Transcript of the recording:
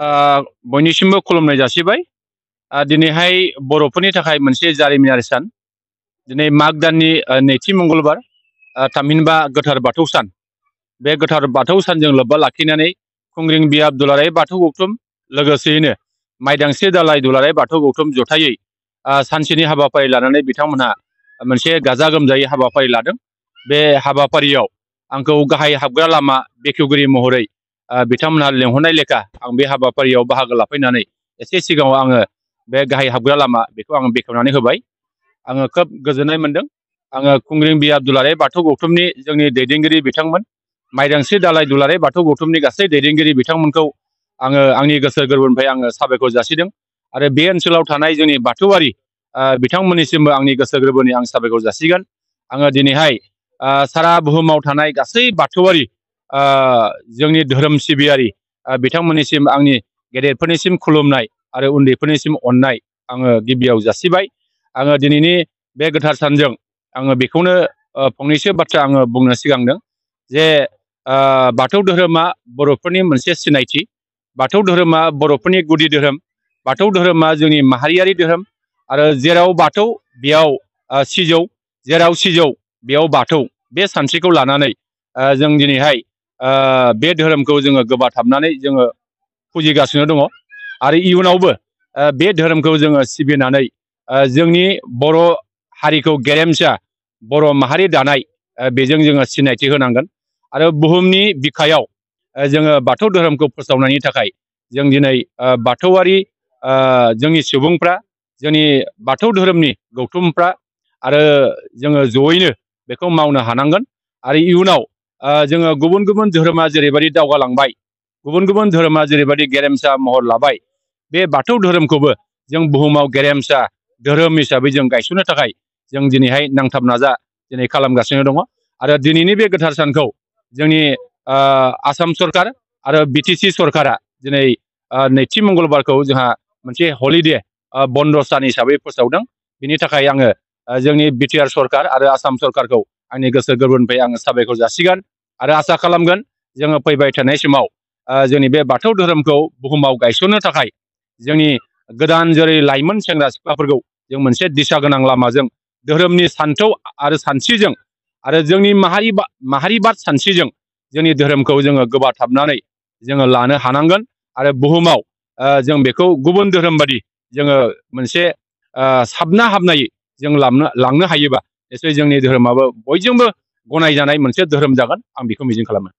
बयनिसिमबो खुलुमनाय जासिबाय। दिनैहाय बर'फोरनि थाखाय मोनसे जारिमिनारि सान। दिनै माग दाननि नैथि मंगलबार, थामहिनबा गोथार बाथौ सान। बे गोथार बाथौ सानजों लोब्बा लाखिनानै खुंग्रिं बियाब दुलाराय बाथौ गौथुम लोगोसेयैनो माइदांस्रि दालाय दुलाराय बाथौ गौथुम जथायै सानसेनि हाबाफारि लानानै बिथांमोनहा मोनसे गाजा गोमजायै हाबाफारि लादों। बे हाबाफारियाव आंखौ गाहाय हाबग्रा लामा बेखेवगिरि महरै बिथांमोनहा लेंहरनाय लेखा आं बे हाबाफारियाव बाहागो लाफैनानै एसे सिगाङाव आङो बे गाहाय हाबग्रा लामा बेखौ आं बेखेवनानै होबाय। आङो खोब गोजोननाय मोनदों। आङो खुंग्रिं बियाब दुलाराय बाथौ गौथुमनि जोंनि दैदेनगिरि बिथांमोन, माइदांस्रि दालाय दुलाराय बाथौ गौथुमनि गासै दैदेनगिरि बिथांमोनखौ आङो आंनि गोसो गोरबोनिफ्राय आङो साबायखर जासिदों। आरो बे ओनसोलाव थानाय जोंनि बाथौआरि बिथांमोननिसिमबो आंनि गोसो गोरबोनि आं साबायखर जासिगोन। आङो दिनैहाय सारा बुहुमाव थानाय गासै बाथौआरि जोंनि धोरोम सिबियारि बिथांमोननिसिम आंनि गेदेरफोरनिसिम खुलुमनाय आरो उन्दैफोरनिसिम अननाय आङो गिबियाव जासिबाय। आङो दिनैनि बे गोथार सानजों आङो बेखौनो फंनैसो बाथ्रा आङो बुंनो सिगांदों जे बाथौ धोरोमा बर'फोरनि मोनसे सिनायथि। बाथौ धोरोमा बर'फोरनि गुदि धोरोम। बाथौ धोरोमा जोंनि माहारियारि धोरोम। आरो जेराव बाथौ बेयाव सिजौ, जेराव सिजौ बेयाव बाथौ, बे सानस्रिखौ लानानै जों दिनैहाय बे धोरोमखौ जोङो गोबाथाबनानै जोङो फुजिगासिनो दङ। आरो इयुनावबो बे धोरोमखौ जोङो सिबिनानै जोंनि बर' हारिखौ गेरेमसा बर' माहारि दानाय बेजों जोङो सिनायथि होनांगोन। आरो बुहुमनि बिखायाव जोङो बाथौ धोरोमखौ फोसावनायनि थाखाय जों दिनै बाथौआरि जोंनि सुबुंफ्रा, जोंनि बाथौ धोरोमनि गौथुमफ्रा आरो जोङो जयैनो बेखौ मावनो हानांगोन। आरो इयुनाव जोङो गुबुन गुबुन धोरोमा जेरैबायदि दावगालांबाय, गुबुन गुबुन धोरोमा जेरैबायदि गेरेमसा महर लाबाय, बे बाथौ धोरोमखौबो जों बुहुमाव गेरेमसा धोरोम हिसाबै जों गायसननो थाखाय जों दिनैहाय नांथाब नाजा दिनै खालामगासिनो दङ। आरो दिनैनि बे गोथार सानखौ जोंनि आसाम सरकार आरो बिटिसि सरकारा दिनै नैथि मंगलबारखौ जोंहा मोनसे हलिडे बन्द' सान हिसाबै फोसावदों। बिनि थाखाय आङो जोंनि बिटिआर सरकार आरो आसाम सरकारखौ आंनि गोसो गोरबोनिफ्राय आङो साबायखर जासिगोन आरो आसा खालामगोन जोङो फैबाय थानाय समाव जोंनि बे बाथौ धोरोमखौ बुहुमाव गायसननो थाखाय जोंनि गोदान जेरै लाइमोन सेंग्रा सिख्लाफोरखौ जों मोनसे दिशा गोनां लामाजों धोरोमनि सान्थौ आरो सानस्रिजों आरो जोंनि माहारिबाद सानस्रिजों जोंनि धोरोमखौ जोङो गोबाथाबनानै जोङो लानो हानांगोन। आरो बुहुमाव जों बेखौ गुबुन धोरोम बादि जोङो मोनसे साबना हामनायै जों लांनो हायोबा निसय जोंनि धोरोमाबो बयजोंबो गनायजानाय मोनसे धोरोम जागोन। आं बेखौ मिजिं खालामो।